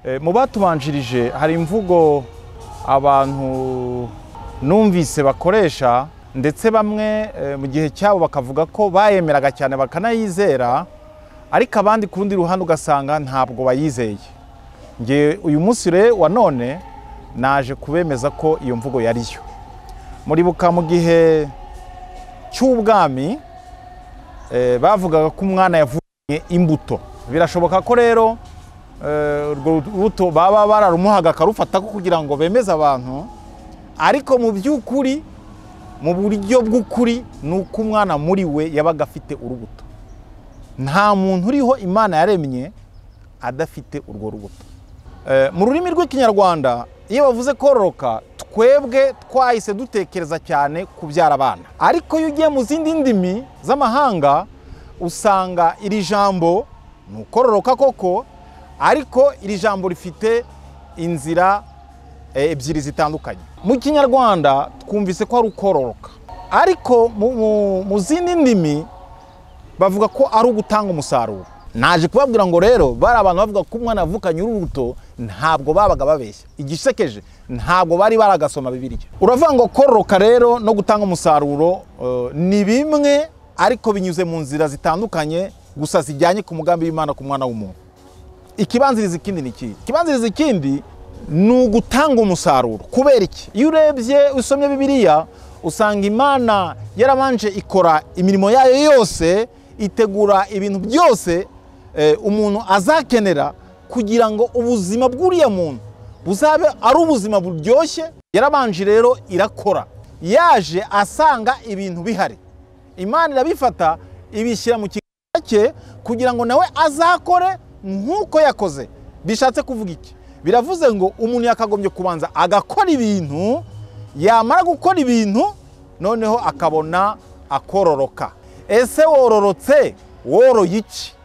Mu batubanjirije hari imvugo abantu numvise bakoresha, ndetse bamwe mu gihe cyabo bakavuga ko bayemeraga cyane bakanayizera, ariko abandi ku rundi ruhande ugasanga ntabwo bayizeye. Nge uyu munsi rero wa none naje kubemeza ko iyo mvugo yariyo. Muribuka mu gihe cy'ubwami bavugaga ko umwana yavunye imbuto. Birashoboka ko rero urwo rubuto baba bararumuhaga akarufata kugira ngo bemeze abantu, ariko mu by'ukuri, mu buryo bw'ukuri, ni uko umwana muri we yabaga afite urubuto. Nta muntu uriho Imana yaremye adafite urwo rubuto. Mu rurimi rw'Ikinyarwanda iyo bavuze kororoka, twebwe twahise dutekereza cyane kubyara abana, ariko iyo ugiye mu zindi ndimi z'amahanga usanga iri jambo ni ukororoka koko, ariko iri jambo rifite inzira ebyiri zitandukanye. Mu Kinyarwanda twumvise ko ari ukororoka, ariko mu zindi ndimi bavuga ko ari ugutanga umusaruro. Naje kubabwira ngo rero bari abantu bavuga ko umwana avukanye urubuto ntabwo babaga babeshya. Igisekeje ntabwo bari baragasoma Bibiliya. Uravuga ngo kororoka rero no gutanga umusaruro ni bimwe, ariko binyuze mu nzira zitandukanye, gusa zijyanye ku mugambi w'Imana ku mwana w'umuntu. Ikibanziriza ikindi ni iki? Ikibanziriza ikindi ni ugutanga umusaruro. Kubera iki? Iyo urebye usomye Bibiliya usanga Imana yarabanje ikora imirimo yayo yose, itegura ibintu byose umuntu azakenera kugira ngo ubuzima bw'uriya muntu buzabe ari ubuzima buryoshye. Yarabanje rero irakora, yaje asanga ibintu bihari, Imana irabifata ibishyira mu kiganza cye kugira ngo nawe azakore nk'uko yakoze. Bishatse kuvuga iki? Biravuze ngo umuntu yakagombye kubanza agakora ibintu, yamara gukora ibintu noneho akabona akororoka. Ese wororotse woroye iki?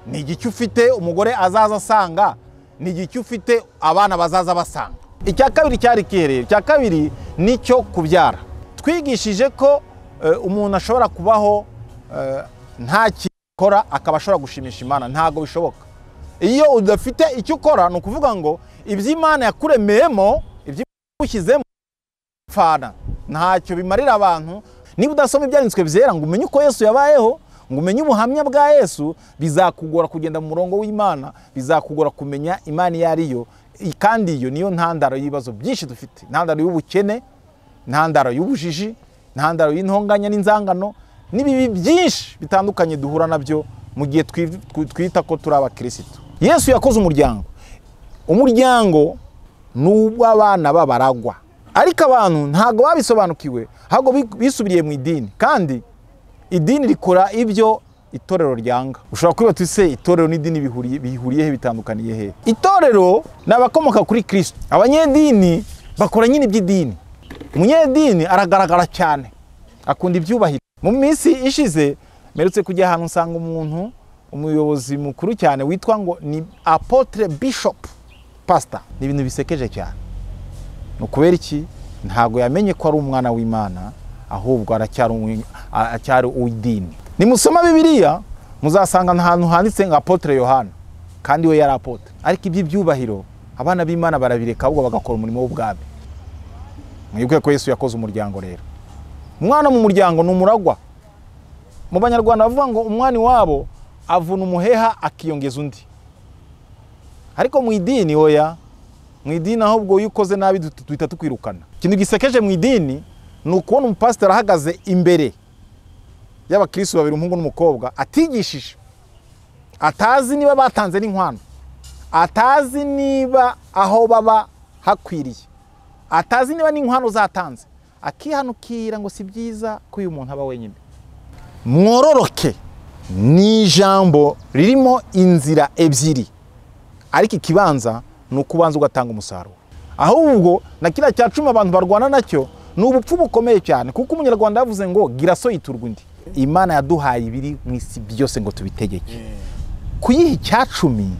Ni igiki ufite umugore azaza asanga? Ni igiki ufite abana bazaza basanga? Icya kabiri cyari kiherero. Icya kabiri nicyo kubyara. Twigishije ko umuntu ashobora kubaho nta gikora akaba ashobora gushimisha Imana. Ntabwo bishoboka. Iyo udafite icyo ukora, ni ukuvuga ngo iby'Imana yakuremeyemo, ibyo ushyizemo pfana, ntacyo bimarira abantu. Niba udasoma ibyanditswe byera ngo umenye uko Yesu yabayeho, ngo umenye ubuhamya bwa Yesu, bizakugora kugenda mu murongo w'Imana, bizakugora kumenya Imana iyo ari yo. Kandi iyo niyo ntandaro y'ibibazo byinshi dufite, ntandaro y'ubukene, ntandaro y'ubujiji, ntandaro y'intonganya n'inzangano, n'ibibi byinshi bitandukanye duhura nabyo mu gihe twita ko turi abakirisitu. Yesu yakoze umuryango. Umuryango ni uw'abana b'abaragwa, ariko abantu ntabwo babisobanukiwe, ahubwo bisubiriye mu idini, kandi idini rikora ibyo itorero ryanga. Ushobora kwibaza uti se itorero n'idini bihuriye he, bitandukaniye he? Itorero ni abakomoka kuri Kristo. Abanyedini bakora nyine iby'idini. Umunyedini aragaragara cyane, akunda ibyubahiro. Mu minsi ishize merutse kujya ahantu nsanga umuntu, umuyobozi mukuru cyane witwa ngo ni Apotre Bishop Pastor. Ni ibintu bisekeje cyane. Ni ukubera iki? Ntabwo yamenye ko ari umwana w'Imana, ahubwo aracyari uw'idini. Nimusoma Bibiliya muzasanga ahantu handitse nka Apotre Yohana, kandi we yari apotre. Ariko iby'ibyubahiro abana b'Imana barabireka, ahubwo bagakora umurimo w'ubwami. Mwibuke ko Yesu yakoze umuryango rero. Umwana mu muryango ni umuragwa. Mu Banyarwanda bavuga ngo umwana wabo avuna umuheha akiyongeza undi. Ariko mu idini oya, mu idini ahubwo iyo ukoze nabi duhita tukwirukana. Ikintu gisekeje mu idini ni ukubona umupasiteri ahagaze imbere y'abakirisitu babiri, umuhungu n'umukobwa, atigishije, atazi niba batanze n'inkwano, atazi niba aho baba hakwiriye, atazi niba n'inkwano zatanze, akihanukira ngo si byiza ko uyu muntu aba wenyine. Mwororoke ni ijambo ririmo inzira ebyiri, ariko ikibanza ni ukubanza ugatanga umusaruro. Ahubwo na kiriya cya cumi abantu barwana nacyo ni ubupfu bukomeye cyane, kuko Umunyarwanda yavuze ngo gira so yiturwa undi. Imana yaduhaye ibiri mu isi byose ngo tubitegeke. Kuyiha icya cumi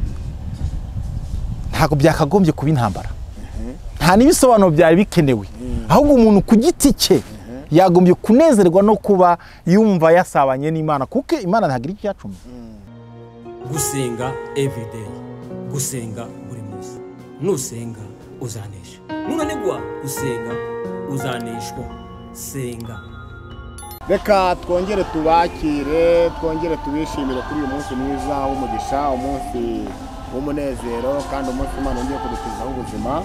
ntabwo byakagombye kuba intambara, nta n'ibisobanuro byari bikenewe, ahubwo umuntu ku giti cye yagombye kunezerwa no kuba yumva yasabanye n'Imana, kuko Imana ntagira icya cumi. Gusenga everyday, gusenga buri munsi. Nusenga uzanesha. Nunanigwa gusenga uzaneshwa. Senga. Reka twongere tubakire, twongere tubishimire kuri uyu munsi mwiza w'umugisha, umunsi w'umunezero kandi umunsi Imana yongeye kudukizaho ubuzima.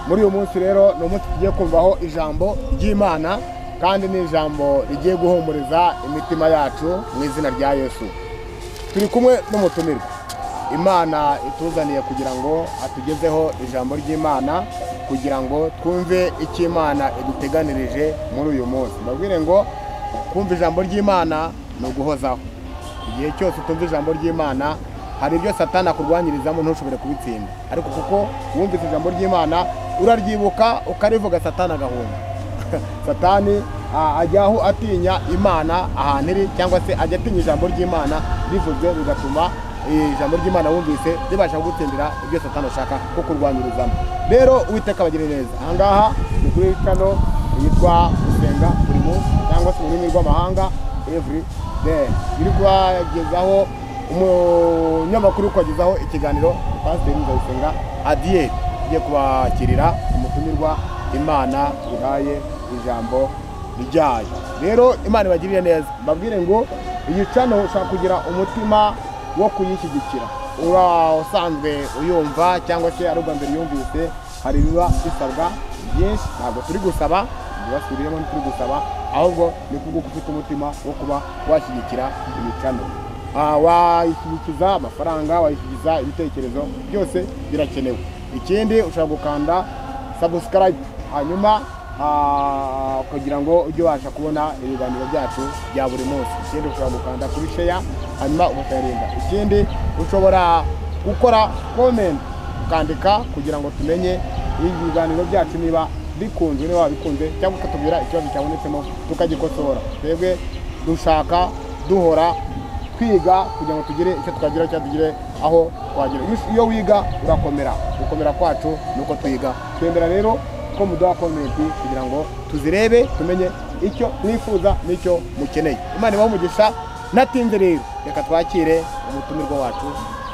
Muri uyu munsi rero ni umunsi tugiye kumvaho ijambo ry'Imana, kandi ni ijambo rigiye guhumuriza imitima yacu mu izina rya Yesu. Turi kumwe n'umutumirwa Imana ituzaniye kugira ngo atugezeho ijambo ry'Imana, kugira ngo twumve icyo Imana iduteganirije muri uyu munsi. Mbabwire ngo kumva ijambo ry'Imana ni uguhozaho. Igihe cyose utumva ijambo ry'Imana hari ibyo Satani akurwanyirizamo ntushobore kubitsinda, ariko kuko wumvise ijambo ry'Imana uraryibuka ukarivuga, Satani agahunga. Satani ajyaho atinya Imana ahantu iri, cyangwa se ajya atinya ijambo ry'Imana rivuzwe, bigatuma ijambo ry'Imana wumvise ribasha kugutsindira ibyo Satani ashaka ko kurwanyirizamo. Rero Uwiteka abagire neza. Aha ngaha ni kuri kano yitwa Gusenga Buri Munsi, cyangwa se mu rurimi rw'amahanga Every Day. Iri kubagezaho umunyamakuru kubagezaho ikiganiro Pasiteri Nzayisenga Adiel, ugiye kubakirira umutumirwa Imana ihaye ijambo ryayo. Rero Imana ibagirire neza. Mbabwire ngo iyi channel ushaka kugira umutima wo kuyishyigikira, ura usanzwe uyumva cyangwa se ari ubwa mbere yumvise, hari ibiba bisabwa byinshi. Ntabwo turi gusaba, ntibasubiremo, ntituri gusaba, ahubwo ni kubwo ufite umutima wo kuba washyigikira iyi channel. Wayishyigikiza amafaranga, wayishyigikiza ibitekerezo, byose birakenewe. Ikindi ushobora gukanda subscribe, hanyuma kugira ngo ujye ubasha kubona ibiganiro byacu bya buri munsi. Ikindi ushobora gukanda kuri share, hanyuma ugasharinga. Ikindi ushobora gukora comment, ukandika kugira ngo tumenye ibiganiro byacu niba bikunzwe, niba wabikunze, cyangwa ukatubwira ikibazo cyabonetsemo tukagikosora. Twebwe dushaka duhora twiga kugira ngo tugire icyo twagira cyangwa tugire aho twagera. Iyo wiga urakomera, gukomera kwacu nuko twiga. Twemera rero ko muduha comment kugira ngo tuzirebe, tumenye icyo mwifuza n'icyo mukeneye. Imana ibahe umugisha. Natinze rero, reka twakire umutumirwa wacu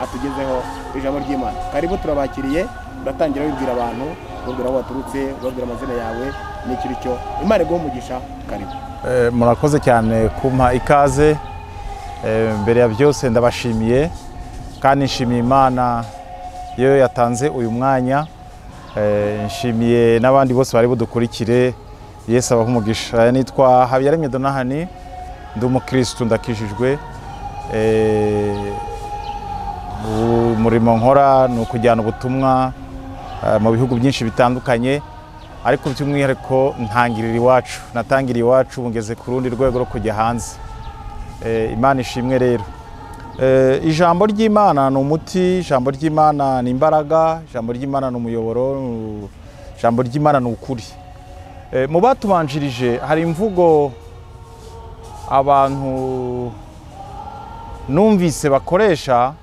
atugezeho ijambo ry'Imana. Karibu, turabakiriye. Uratangira wibwira abantu, ubabwira aho waturutse, ubabwira amazina yawe n'ikiri cyo. Imana iguhe umugisha. Karibu. Murakoze cyane kumpa ikaze. Mbere ya byose ndabashimiye kandi nshimiye Imana yo yatanze uyu mwanya. Nshimiye n'abandi bose bari budukurikire. Yesu abahe umugisha. Nitwa Habiyaremye Donahani, ndi umukristo, ndakijijwe. Umurimo nkora ni ukujyana ubutumwa mu bihugu byinshi bitandukanye, ariko by'umwihariko ntangirira iwacu. Natangiriye iwacu, ubu ngeze ku rundi rwego rwo kujya hanze. Imana ishimwe rero. Ijambo ry'Imana ni umuti, ijambo ry'Imana ni imbaraga, ijambo ry'Imana ni umuyoboro, ijambo ry'Imana ni ukuri. Mu batubanjirije hari imvugo abantu numvise bakoresha,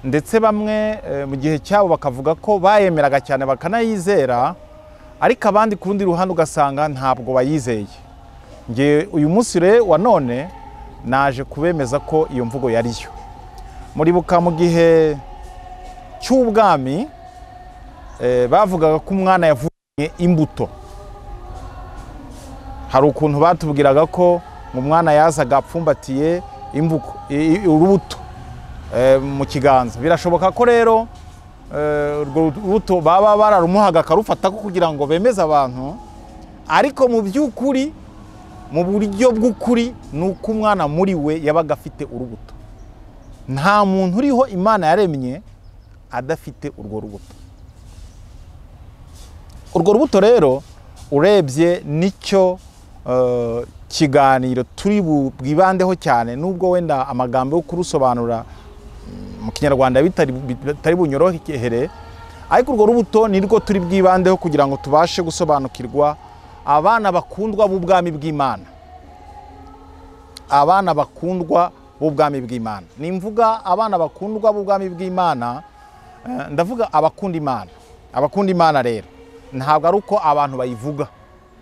ndetse bamwe mu gihe cyabo bakavuga ko bayemeraga cyane bakanayizera, ariko abandi ku rundi ruhande ugasanga ntabwo bayizeye. Nge uyu munsi rero wa none naje kubemeza ko iyo mvugo yariyo. Muribuka mu gihe cy'ubwami bavugaga ko umwana yavunye imbuto. Hari ukuntu batubwiraga ko umwana yazaga apfumbatiye urubuto mu kiganza. Birashoboka ko rero urwo rubuto baba bararumuhaga akarufata kugira ngo bemeze abantu, ariko mu by'ukuri, mu buryo bw'ukuri, ni uko umwana muri we yabaga afite urubuto. Nta muntu uriho Imana yaremye adafite urwo rubuto. Urwo rubuto rero urebye nicyo kiganiro turi bwibandeho cyane, nubwo wenda amagambo yo kurusobanura mu Kinyarwanda bitari bunyorohere, ariko urwo rubuto nirwo turi bwibandeho kugira ngo tubashe gusobanukirwa abana bakundwa b'ubwami bw'Imana. Abana bakundwa b'ubwami bw'Imana. Nimvuga abana bakundwa b'ubwami bw'Imana, ndavuga abakunda Imana. Abakunda Imana rero ntabwo ari uko abantu bayivuga,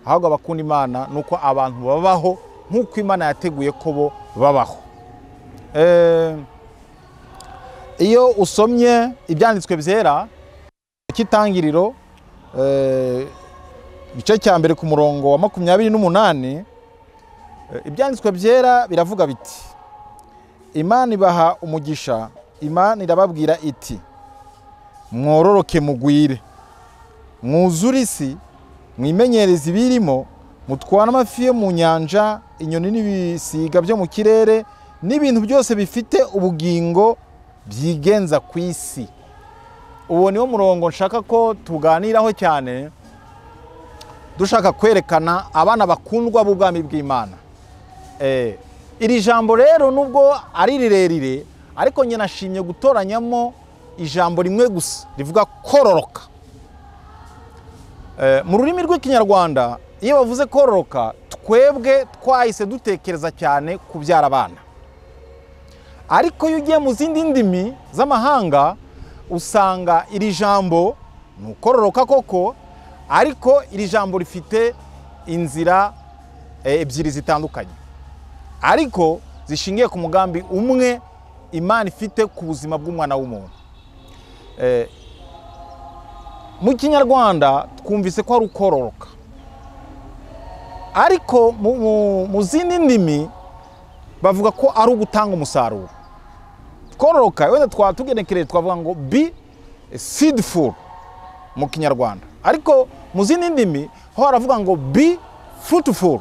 ahubwo abakunda Imana nuko abantu babaho nk'uko Imana yateguye ko bo babaho. Iyo usomye ibyanditswe byera cy'Itangiriro, igice cya mbere ku murongo wa 28, ibyanditswe byera biravuga biti: Imana ibaha umugisha, Imana irababwira iti: mwororoke mugwire, mwuzure isi, mwimenyereze ibirimo, mutware amafi yo mu nyanja, inyoni n'ibisiga byo mu kirere, n'ibintu byose bifite ubugingo byigenza ku isi. Uwo niwo murongo nshaka ko tuganiraho cyane, dushaka kwerekana abana bakundwa b'ubwami bw'Imana. Iri jambo rero nubwo ari rirerire, ariko njye nashimye gutoranyamo ijambo rimwe gusa rivuga kororoka. Mu rurimi rw'Ikinyarwanda iyo bavuze kororoka, twebwe twahise dutekereza cyane kubyara abana. Ariko iyo ugiye mu zindi ndimi z'amahanga usanga iri jambo ni ukororoka koko, ariko iri jambo rifite inzira ebyiri zitandukanye, ariko zishingiye ku mugambi umwe Imana ifite ku buzima bw'umwana w'umuntu. Mu Kinyarwanda twumvise ko ari ukororoka, ariko mu zindi ndimi bavuga ko ari ugutanga umusaruro. Kororoka wenda twatugenekereje twavuga ngo be seedful mu Kinyarwanda, ariko mu zindi ndimi ho haravuga ngo be fruitful.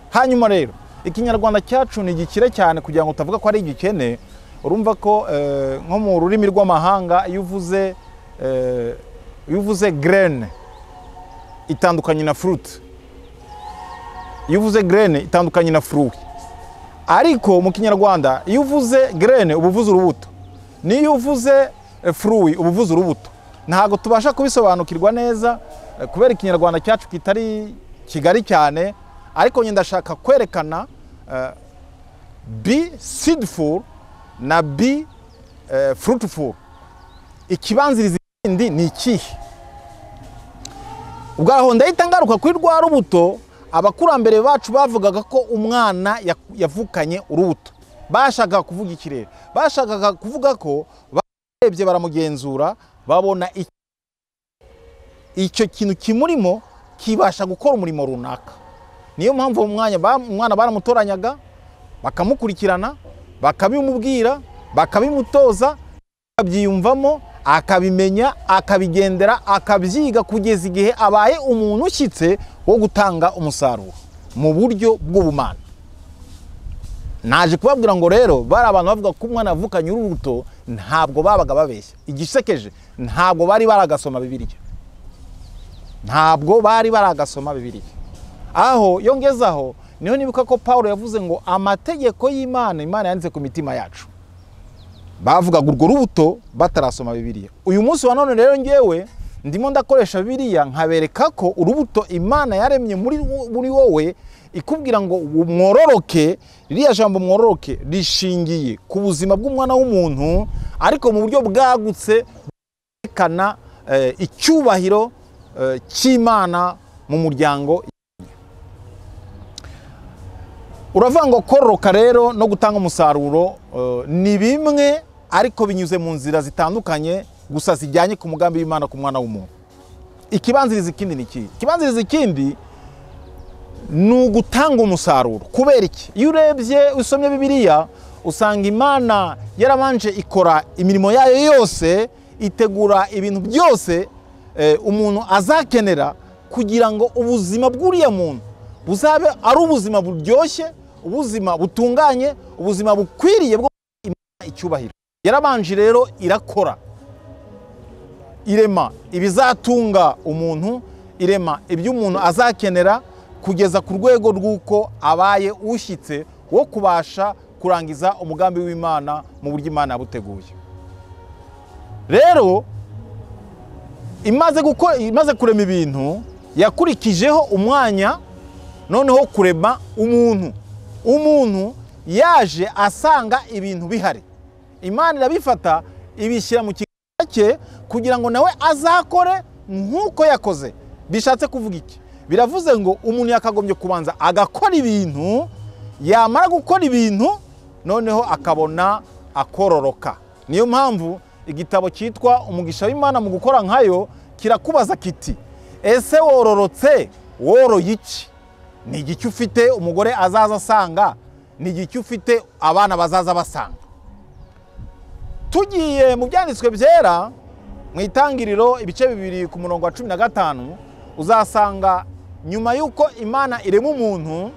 Hanyuma rero Ikinyarwanda cyacu ni gikire cyane kugira ngo utavuga ko ari igikene. Urumva ko nko mu rurimi rw'amahanga iyo uvuze grain itandukanye na fruit, iyo uvuze grain itandukanye na fruit. Ariko mu Kinyarwanda iyo uvuze grain uba uvuze urubuto, niyo uvuze fruit uba uvuze urubuto. Ntabwo tubasha kubisobanukirwa neza kubera Ikinyarwanda cyacu kitari kigari cyane, ariko njye ndashaka kwerekana be seedful na be fruitful. Ikibanziriza ikindi ni ikihe? Ubwaho ndahita ngaruka kuri rwa rubuto. Abakurambere bacu bavugaga ko umwana yavukanye urubuto. Bashakaga kuvuga ikirere, bashakaga kuvuga ko barebye baramugenzura, babona icyo kintu kimurimo kibasha gukora umurimo runaka. Niyo mpamvu umwana baramutoranyaga, bakamukurikirana, bakabimubwira, bakabimutoza, akabyiyumvamo, akabimenya, akabigendera, akabyiga kugeza igihe abaye umuntu ushyitse wo gutanga umusaruro mu buryo bw'ubumana. Naje kubabwira ngo rero bari abantu bavuga ko umwana avukanye urubuto, ntabwo babaga babeshya. Igisekeje, ntabwo bari baragasoma Bibiliya. Ntabwo bari baragasoma Bibiliya. Aho yongezaho niho nibuka ko Paulo yavuze ngo amategeko y'Imana, Imana yanditse ku mitima yacu. Bavugaga urwo rubuto batarasoma Bibiliya. Uyu munsi wa none rero ngewe ndimo ndakoresha Bibiliya nkabereka ko urubuto Imana yaremye muri wowe, ikubwira ngo mwororoke. Ririya jambo mwororoke rishingiye ku buzima bw'umwana w'umuntu, ariko mu buryo bwagutse bwerekana icyubahiro cy'Imana mu muryango. Uravuga ngo kororoka rero no gutanga umusaruro ni bimwe, ariko binyuze mu nzira zitandukanye gusa zijyanye ku mugambi w'Imana ku mwana w'umuntu. Ikibanziriza ikindi ni iki? Ikibanziriza ikindi ni ugutanga umusaruro. Kubera iki? Iyo urebye usomye Bibiliya usanga Imana yarabanje ikora imirimo yayo yose, itegura ibintu byose umuntu azakenera kugira ngo ubuzima bw'uriya muntu buzabe ari ubuzima buryoshye, ubuzima butunganye, ubuzima bukwiriye bwo Imana icyubahiro. Yarabanje rero irakora, irema ibizatunga umuntu, irema ibyo umuntu azakenera kugeza ku rwego rw'uko abaye ushyitse wo kubasha kurangiza umugambi w'Imana mu buryo Imana yabuteguye. Rero imaze kurema ibintu, yakurikijeho umwanya noneho kurema umuntu. Umuntu yaje asanga ibintu bihari, Imana irabifata ibishyira mu kiganza cye kugira ngo nawe azakore nk'uko yakoze. Bishatse kuvuga iki? Biravuze ngo umuntu yakagombye kubanza agakora ibintu, yamara gukora ibintu noneho akabona akororoka. Niyo mpamvu Igitabo cyitwa Umugisha w'Imana mu gukora nkayo kirakubaza kiti: ese wororotse woroye iki? Ni igiki ufite umugore azaza asanga? Ni igiki ufite abana bazaza basanga? Tugiye mu byanditswe byera, mu Itangiriro ibice 2 ku murongo wa 15, uzasanga nyuma y'uko Imana irema umuntu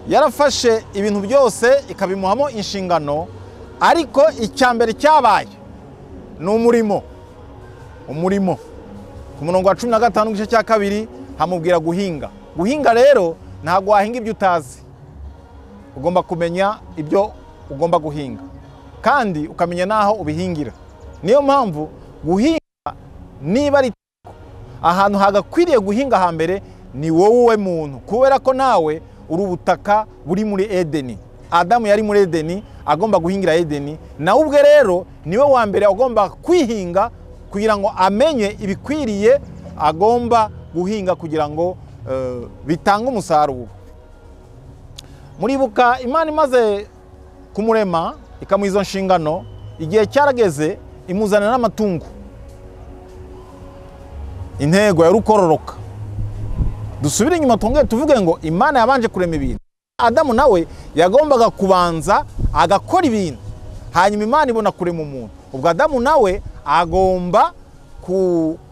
yarafashe ibintu byose ikabimuhamo inshingano, ariko icya mbere cyabaye ni umurimo. Umurimo ku murongo wa 15 igice cya 2 hamubwira guhinga. Guhinga rero ntabwo wahinga ibyo utazi, ugomba kumenya ibyo ugomba guhinga kandi ukamenya naho ubihingira. Niyo mpamvu guhinga niba ari ahantu hagakwiriye guhinga hambere ni wowe muntu, kubera ko nawe uri ubutaka buri muri Edeni. Adamu yari muri Edeni agomba guhingira Edeni, nawe ubwe rero niwe wa mbere agomba kwihinga kugira ngo amenye ibikwiriye agomba guhinga kugira ngo bitange umusaruro. Muribuka Imana imaze kumurema ikamuha izo nshingano, igihe cyarageze imuzanira n'amatungo. Intego yari ukororoka. Dusubire inyuma twongere tuvuge ngo Imana yabanje kurema ibintu. Adamu nawe yagombaga kubanza agakora ibintu, hanyuma Imana ibona kurema umuntu. Ubwo Adamu nawe agomba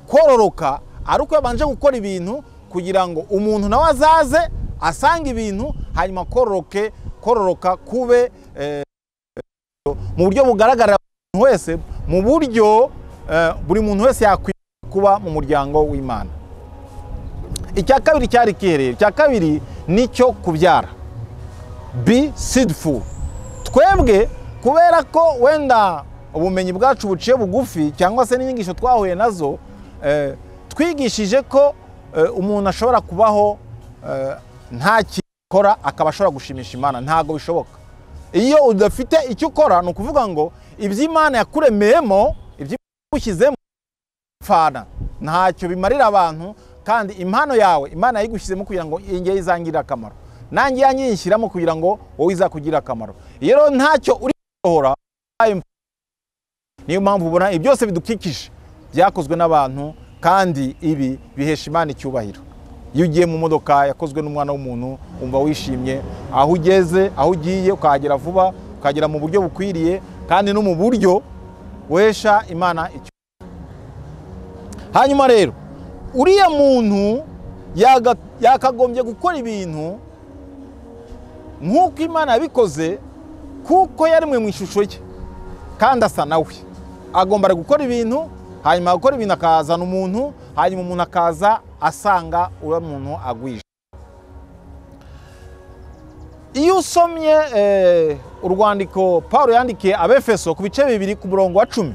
kororoka ari uko yabanje gukora ibintu kugira ngo umuntu nawe azaze asanga ibintu, hanyuma kororoke, kororoka kube mu buryo bugaragarira umuntu wese, mu buryo buri muntu wese yakwiye kuba mu muryango w'Imana. Icya kabiri cyari ikiherero. Icya kabiri nicyo kubyara, be seedful. Twebwe kubera ko wenda ubumenyi bwacu buciye bugufi cyangwa se n'inyigisho twahuye nazo, twigishije ko umuntu ashobora kubaho nta kintu akaba ashobora gushimisha Imana. Ntabwo bishoboka. Iyo udafite icyo ukora, ni ukuvuga ngo iby'Imana yakuremeyemo, ibyo igushyizemo pfana, ntacyo bimarira abantu. Kandi impano yawe Imana yayigushyizemo kugira ngo inge izangirire akamaro, nanjye yanyishyiramo kugira ngo wowe izakugirire akamaro. Iyo rero ntacyo uri gusohora, niyo mpamvu ubona ibi byose bidukikije byakozwe n'abantu, kandi ibi bihesha Imana icyubahiro. Iyo ugiye mu modoka yakozwe n'umwana w'umuntu umva wishimye, aho ugeze, aho ugiye ukahagera vuba, ukahagera mu buryo bukwiriye kandi no mu buryo buhesha Imana icyubahiro. Hanyuma rero uriya muntu yakagombye gukora ibintu nk'uko Imana yabikoze, kuko yaremwe mu ishusho ye kandi asa nawe. Agomba gukora ibintu, hanyuma gukora ibintu akazana umuntu, hanyuma umuntu akaza asanga uriya muntu agwije. Iyo usomye urwandiko Paulo yandikiye Abefeso ku bice 2 ku murongo wa 10,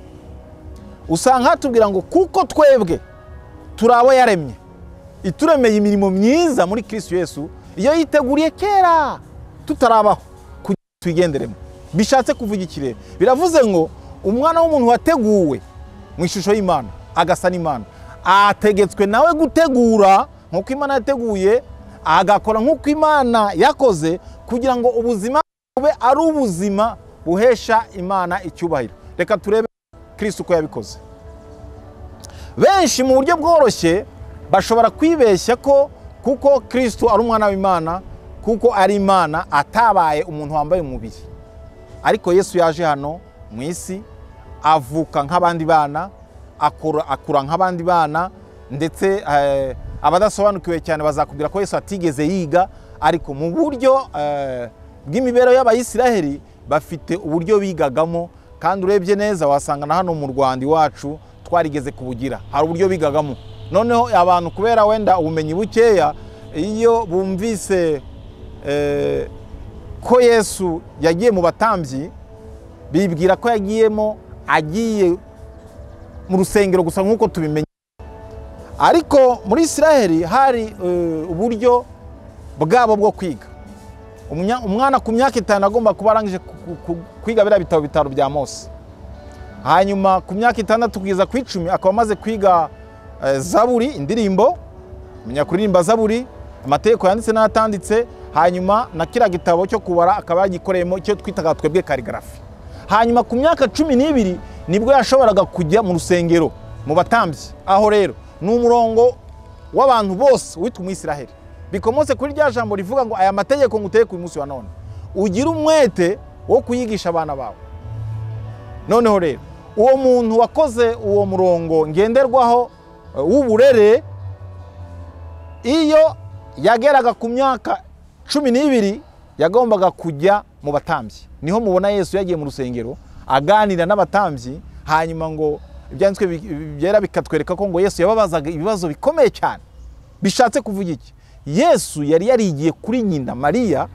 usanga hatubwira ngo kuko twebwe turi abo yaremye, ituremeye imirimo myiza muri Kristo Yesu, iyo yiteguriye kera tutarabaho kugira tuyigenderemo. Bishatse kuvuga ikirere, biravuze ngo umwana w'umuntu wateguwe mu ishusho y'Imana agasa n'Imana, ategetswe nawe gutegura nk'uko Imana yateguye, agakora nk'uko Imana yakoze, kugira ngo ubuzima bube ari ubuzima buhesha Imana icyubahiro. Reka turebe Kristo uko yabikoze. Benshi mu buryo bworoshye bashobora kwibeshya ko kuko Kristo ari umwana w'Imana, kuko ari Imana, atabaye umuntu wambaye umubiri. Ariko Yesu yaje hano mu isi, avuka nk'abandi bana, akura nk'abandi bana, ndetse abadasobanukiwe cyane bazakubwira ko Yesu atigeze yiga, ariko mu buryo bw'imibereho y'Abayisiraheli bafite uburyo bigagamo, kandi urebye neza wasanga na hano mu Rwanda iwacu twarigeze kubugira, hari uburyo bigagamo. Noneho abantu kubera wenda ubumenyi bukeya, iyo bumvise ko Yesu yagiye mu batambyi, bibwira ko yagiyemo agiye mu rusengero gusa nk'uko tubimenye. Ariko muri Isiraheli hari uburyo bwabo bwo kwiga. Umwana ku myaka 5 agomba kuba arangije kwiga biriya bitabo bitanu bya Mose. Hanyuma ku myaka 6 kugeza ku 10 akaba amaze kwiga Zaburi, indirimbo, menya kuririmba Zaburi, amategeko yanditse n'atanditse, hanyuma na kira gitabo cyo kubara akaba yagikoreyemo icyo twitaga twebwe karigrafi. Hanyuma ku myaka 12 nibwo yashoboraga kujya mu rusengero mu batambyi. Aho rero ni umurongo w'abantu bose witwa Umwisiraheli, bikomotse kuri rya jambo rivuga ngo aya mategeko nguteye ku munsi wa none ugire umwete wo kuyigisha abana bawe. Noneho rero uwo muntu wakoze uwo murongo ngenderwaho w'uburere, iyo yageraga ku myaka 12 yagombaga kujya mu batambyi. Niho mubona Yesu yagiye mu rusengero aganira n'abatambyi, hanyuma ngo ibyanditswe byera bikatwereka ko ngo Yesu yababazaga ibibazo bikomeye cyane. Bishatse kuvuga iki? Yesu yari yarigiye kuri nyina Mariya,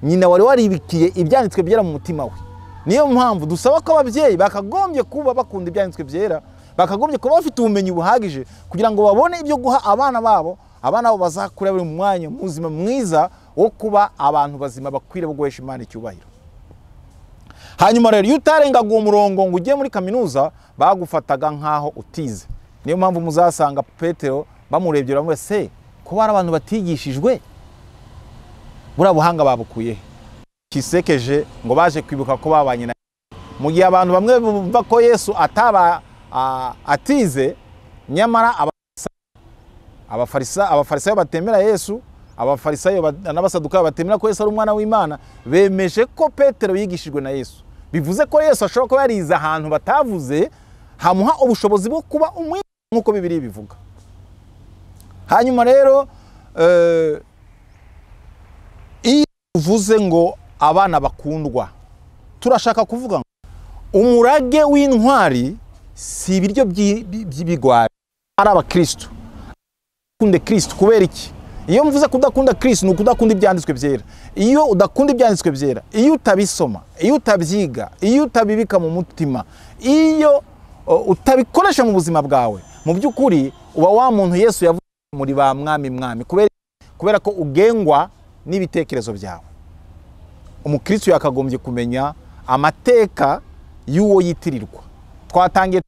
nyina wari waribikiye ibyanditswe byera mu mutima we. Niyo mpamvu dusaba ko ababyeyi bakagombye kuba bakunda ibyanditswe byera, bakagombye kuba bafite ubumenyi buhagije kugira ngo babone ibyo guha abana babo, abana babo bazakura bari mu mwanya muzima mwiza wo kuba abantu bazima bakwiriye bo guhesha Imana icyubahiro. Hanyuma rero iyo utarengaga uwo murongo ngo ujye muri kaminuza, bagufataga nkaho utize. Niyo mpamvu muzasanga Petero bamurebye bamwe se ko bari abantu batigishijwe, buriya buhanga babukuye. Kisekeje ngo baje kwibuka ko babanye na mu gihe abantu bamwe bumva ko Yesu ataba atize, nyamara abafarisayo batemera Yesu, abafarisayo n'abasadukayo batemera ko Yesu ari umwana w'Imana, bemeje ko Petero yigishijwe na Yesu. Bivuze ko Yesu ashobora kuba yarize ahantu batavuze, hamuha ubushobozi bwo kuba umwigisha nk'uko Bibiliya bivuga. Hanyuma rero iyo uvuze ngo abana bakundwa, turashaka kuvuga ngo umurage w'intwari si ibiryo by'ibigwari, ari abakristo. Kunde Kristo kubera iki? Iyo mvuze kudakunda Kristo ni ukudakunda ibyanditswe byera. Iyo udakunda ibyanditswe byera, iyo utabisoma, iyo utabyiga, iyo utabibika mu mutima, iyo utabikoresha mu buzima bwawe, mu by'ukuri uba wa muntu Yesu yavuze muri ba mwami mwami, kubera ko ugengwa n'ibitekerezo byawe. Umukristo yakagombye kumenya amateka y'uwo yitirirwa. Twatangiye,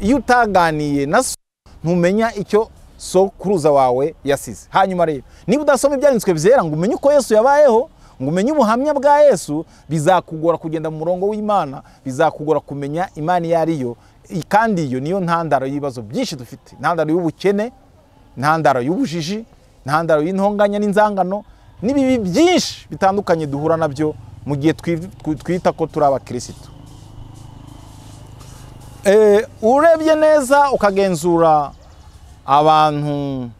iyo utaganiye na so ntumenya icyo sokuruza wawe yasize. Hanyuma rero niba udasoma ibyanditswe byera ngo umenye uko Yesu yabayeho, ngo umenye ubuhamya bwa Yesu, bizakugora kugenda mu murongo w'Imana, bizakugora kumenya Imana iyo ariyo. Kandi iyo niyo ntandaro y'ibibazo byinshi dufite, ntandaro y'ubukene, ntandaro y'ubujiji, ntandaro y'intonganya n'inzangano n'ibibi byinshi bitandukanye duhura nabyo mu gihe twita ko turi abakristo. Urebye neza ukagenzura abantu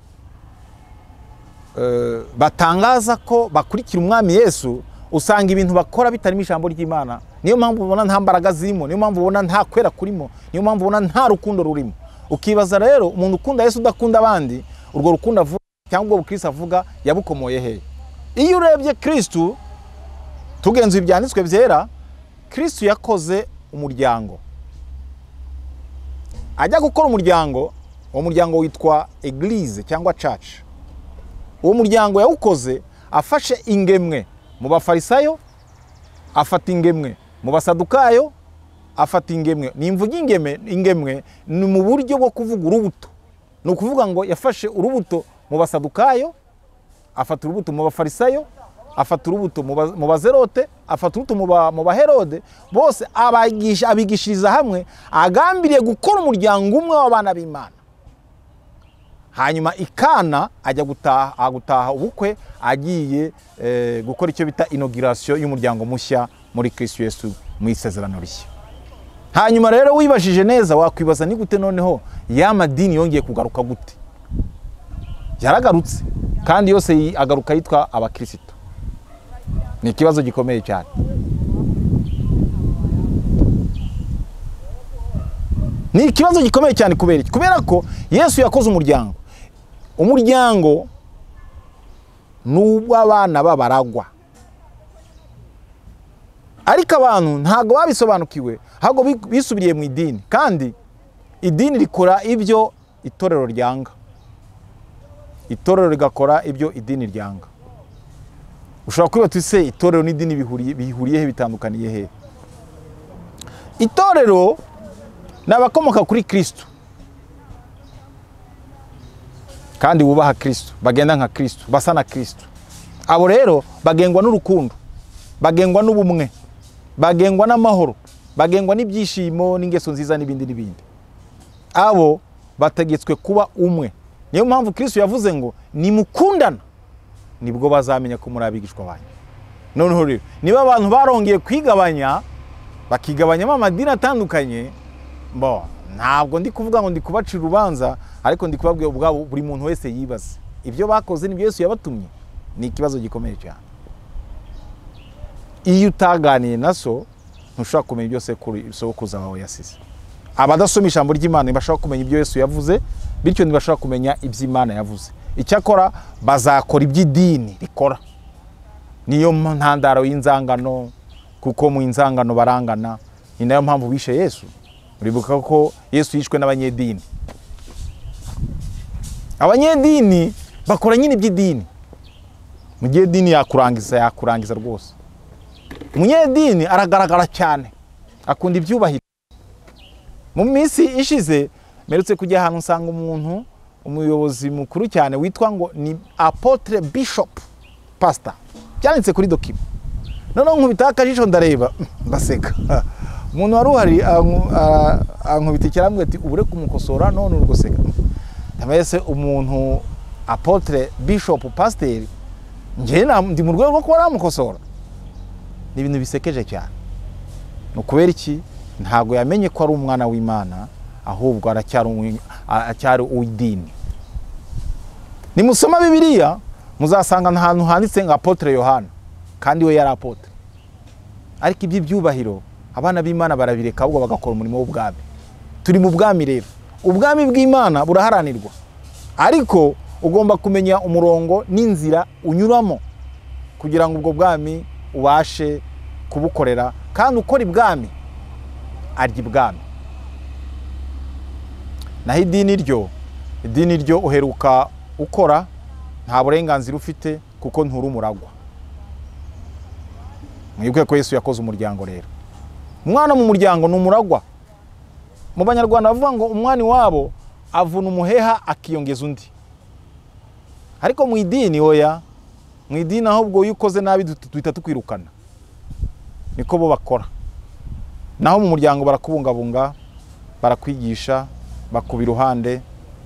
batangaza ko bakurikira umwami Yesu, usanga ibintu bakora bitarimo ijambo ry'Imana. Niyo mpamvu ubona nta mbaraga zirimo, niyo mpamvu ubona nta kwera kurimo, niyo mpamvu ubona nta rukundo rurimo. Ukibaza rero umuntu ukunda Yesu udakunda abandi, urwo rukundo avuga cyangwa ubwo Kristo avuga yabukomoye he? Iyo urebye Kristo, tugenzuye ibyanditswe byera, Kristo yakoze umuryango. Ajya gukora umuryango, uwo muryango witwa Eglise cyangwa church. Uwo muryango yawukoze afashe ingemwe mu bafarisayo, afata ingemwe mu basadukayo, afata ingemwe. Nimvuga ingemwe ni mu buryo bwo kuvuga urubuto. Ni ukuvuga ngo yafashe urubuto mu basadukayo, afata urubuto mu bafarisayo, afata urubuto mu bazerote, afata urubuto mu baherode, bose abigishiriza hamwe, agambiriye gukora umuryango umwe w'abana b'Imana. Hanyuma ikana ajya gutaha ubukwe, agiye gukora icyo bita inauguration y'umuryango mushya muri Kristo Yesu mu isezerano rishya. Hanyuma rero wibajije neza, wakwibaza ni gute noneho ya madini yongeye kugaruka gute? Yaragarutse kandi yose agaruka yitwa abakristo. Ni ikibazo gikomeye cyane. Ni ikibazo gikomeye cyane kubera iki? Kubera ko Yesu yakoze umuryango. Umuryango n'uw'abana babaragwa. Ariko abantu ntago babisobanukiwe, ahubwo bisubiriye mu idini. Kandi idini rikora ibyo itorero ryanga. Itorero rigakora ibyo idini ryanga. Ushobora kwibaza uti se itorero n'idini bihuriye he, bitandukaniye he? Itorero n'abakomoka kuri Kristo kandi wubaha Kristo, bagenda nka Kristo, basa na Kristo. Abo rero bagengwa n'urukundo, bagengwa n'ubumwe, bagengwa n'amahoro, Bagengwa n'ibyishimo n'ingeso nziza n'ibindi n'ibindi. Abo bategetswe kuba umwe. Niyo mpamvu Kristo yavuze ngo nimukundana nibwo bazamenya ko muri abigishwa banyu. Noneho rero niba abantu barongeye kwigabanya bakigabanyamo amadini atandukanye, bo ntabwo ndi kuvuga ngo ndi kubacira urubanza, ariko ndi kubabwira ubwabo buri muntu wese yibaze ibyo bakoze nibyo Yesu yabatumye. Ni ikibazo gikomeye cyane. Iyo utaganiye na so ntushobora kumenya ibyo sokuruza wawe yasize. Abadasoma ijambo ry'Imana ntibashobora kumenya ibyo Yesu yavuze, bityo ntibashobora kumenya ibyo Imana yavuze. Icyakora bazakora iby'idini rikora. Niyo ntandaro y'inzangano, kuko mu inzangano barangana. Ni nayo mpamvu bishe Yesu. Uribuka ko Yesu yishwe n'abanyedini. Abanyedini bakora nyine iby'idini. Mu gihe idini yakurangiza rwose. Umunyedini aragaragara cyane, akunda ibyubahiro. Mu minsi ishize merutse kujya ahantu nsanga umuntu, umuyobozi mukuru cyane witwa ngo ni Apotre Bishop Pastor, byanditse kuri document. Noneho nkubita akajisho ndareba ndaseka. Umuntu wari uhari ankubita ikirambwe ati ubure kumukosora none uri guseka. Ndamese umuntu Apotre Bishop Pastor, njye ndi mu rwego rwo kuba namukosora. Ni ibintu bisekeje cyane. No kubera iki? Ntabwo yamenye ko ari umwana w'Imana, ahubwo aracyari uw'idini. Nimusoma Bibiliya muzasanga ahantu handitse ngo Apotre Yohana, kandi we yari apotre. Ariko iby'ibyubahiro abana b'Imana barabireka, ahubwo bagakora umurimo w'ubwami. Turi mu bwami rero. Ubwami bw'Imana buraharanirwa, ariko ugomba kumenya umurongo n'inzira unyuramo kugira ngo ubwo bwami ubashe kubukorera. Kandi ukora ibwami arya ibwami. Naho idini ryo uheruka ukora nta burenganzira ufite, kuko nturi umuragwa. Mwibuke ko Yesu yakoze umuryango rero. Umwana mu muryango ni umuragwa. Mu Banyarwanda bavuga ngo umwana wabo avuna umuheha akiyongeza undi. Ariko mu idini oya, mu idini ahubwo iyo ukoze nabi duhita tukwirukana. Niko bo bakora. Naho mu muryango barakubungabunga, barakwigisha, bakuba iruhande,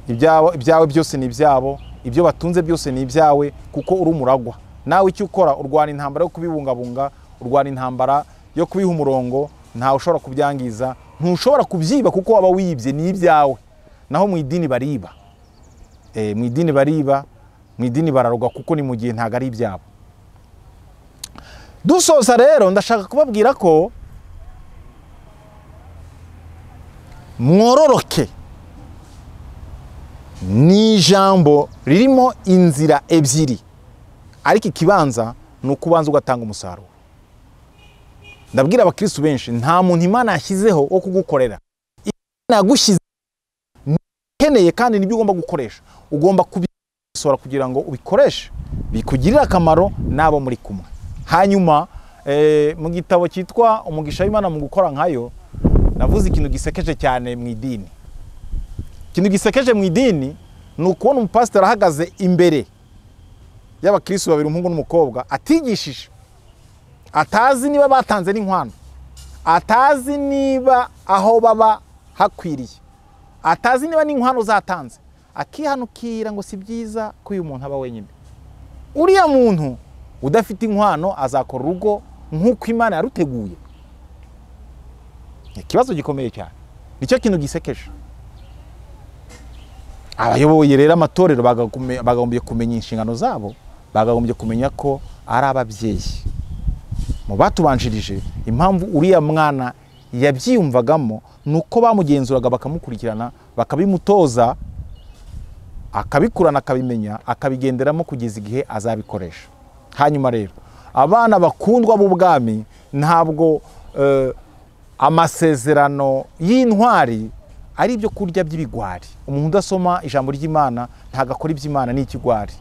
ibyawe byose ni ibyabo, ibyo batunze byose ni ibyawe, kuko uri umuragwa. Nawe icyo ukora urwana intambara yo kubibungabunga, urwana intambara yo kubiha umurongo, ntawe ushobora kubyangiza, ntushobora kubyiba kuko waba wibye, ni ibyawe. Naho mu idini bariba. Mu idini bariba, mu idini bararogwa, kuko ni mu gihe ntago ari ibyabo. Dusoza rero ndashaka kubabwira ko mwororoke ni ijambo ririmo inzira ebyiri, ariko ikibanza ni ukubanza ugatanga umusaruro. Ndabwira abakristo benshi, nta muntu Imana yashyizeho wo kugukorera. Imana yagushyize ukeneye, kandi nibyo ugomba gukoresha. Ugomba kubisora kugira ngo ubikoreshe bikugirire akamaro n'abo muri kumwe. Hanyuma mu gitabo cyitwa Umugisha w'Imana mu gukora nkayo, navuze ikintu gisekeje cyane mu idini. Ikintu gisekeje mu idini ni ukubona umupasiteri ahagaze imbere y'abakristo babiri, umuhungu n'umukobwa, atigishije, atazi niba batanze n'inkwano, atazi niba aho baba hakwiriye, atazi niba n'inkwano zatanze, akihanukira ngo si byiza ko uyu muntu aba wenyine. Uriya muntu udafite inkwano azakora urugo nk'uko Imana yaruteguye. Ikibazo gikomeye cyane. Nicyo kintu gisekeje. Abayoboye rero amatorero bagagombye kumenya inshingano zabo, bagagombye kumenya ko ari ababyeyi. Mu batubanjirije, impamvu uriya mwana yabyiyumvagamo nuko bamugenzuraga bakamukurikirana, bakabimutoza, akabikurana, akabimenya, akabigenderamo kugeza igihe azabikoresha. Hanyuma rero abana bakundwa b'ubwami, ntabwo amasezerano y'intwari ari ibyo kurya by'ibigwari. Umuntu udasoma ijambo ry'Imana ntago akora iby'Imana, ni ikigwari.